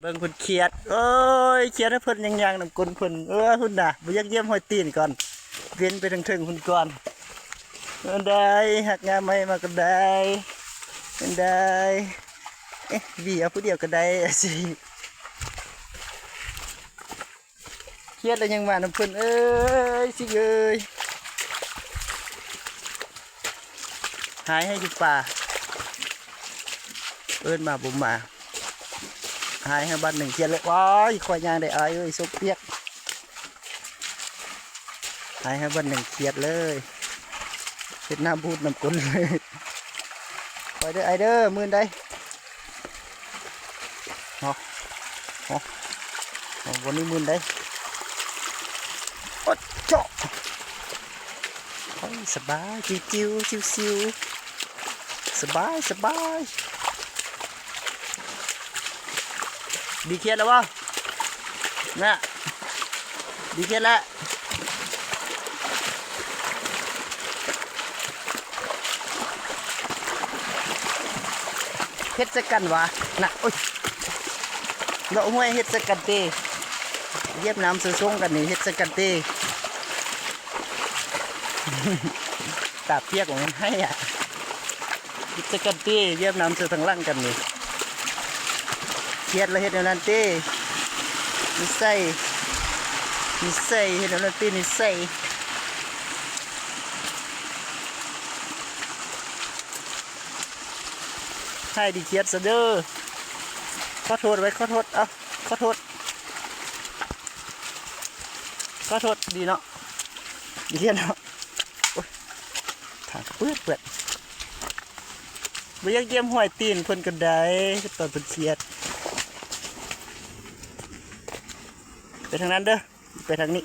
ເບິ່ງເພິ່ນຂຽດ ໂອ້ຍ ຂຽດໃຫ້ເພິ່ນ ຍ່າງໆນຳກົ້ນເພິ່ນ ເອີ ພຸ້ນນະ ບໍ່ຢາກຢ້ຽມຮອຍຕີນກ່ອນ ເວັນໄປເທິງໆພຸ້ນກ່ອນ. ອັນໃດ ຮັກງາໃໝ່ມາກໍໄດ້ ອັນໃດ ເອະ ຫວີເອົາຜູ້ດຽວກໍໄດ້ ຊິ ຂຽດແລ້ວຍັງມານຳເພິ່ນ ເອີຍ ຊິເອີຍ ຫາຍໃຫ້ຢູ່ປ່າ ເອີ້ນມາບໍ່ມາ ຫາຍໃຫ້ບັດໜຶ່ງຂຽດເລີຍ. ວ້າຍ ຂ້ອຍຍ່າງໄດ້ ອ້າຍເອີຍ ສົກປຽກ ຫາຍໃຫ້ບັດໜຶ່ງຂຽດເລີຍ ເຮັດນ້ຳບູດນຳກົ້ນເລີຍ. ໄປເດີອ້າຍເດີ ໝື່ນໃດ ເນາະ ເນາະ ເອົາ ບໍ່ນີ້ໝື່ນໃດ ໂອ້ໂຈະ ໂອ້ຍ ສະບາຍ ຊິວໆ ຊິວໆ ສະບາຍ ສະບາຍ. ດີຂຽດແລ້ວບໍ່? ນະ ດີຂຽດແລ້ວ ເຮັດໃສ່ກັນຫວາ ນະ ໂອ້ຍ ເລາະຫ້ວຍເຮັດໃສ່ກັນເຕ ຢຽບນ້ຳເຊີຊົງກັນນີ້ ເຮັດໃສ່ກັນເຕ ຕາປຽກວ່າແມ່ນໄຫ້ອະ. ກິດຈະກຳຕີ ຢຽບນ້ຳໃສ່ທາງຫຼັງກັນນີ້ ຄຽດລະເຮັດແນວນັ້ນຕິ ນິໄສ ນິໄສ ເຮັດແນວນັ້ນຕິ ນິໄສ ໃຫ້ດີຄຽດຊະເດີ ຂໍໂທດໄວ້ ຂໍໂທດ ເອົາ ຂໍໂທດ ຂໍໂທດ ດີເນາະ ດີຄຽດເນາະ. ໂອ້ຍ ທາງກະເປື້ອນໆ ບໍ່ຢາກຢ້ຽມຮອຍຕີນເພິ່ນກໍໄດ້ ຕອນເພິ່ນຄຽດ ໄປທາງນັ້ນເດີ ໄປທາງນີ້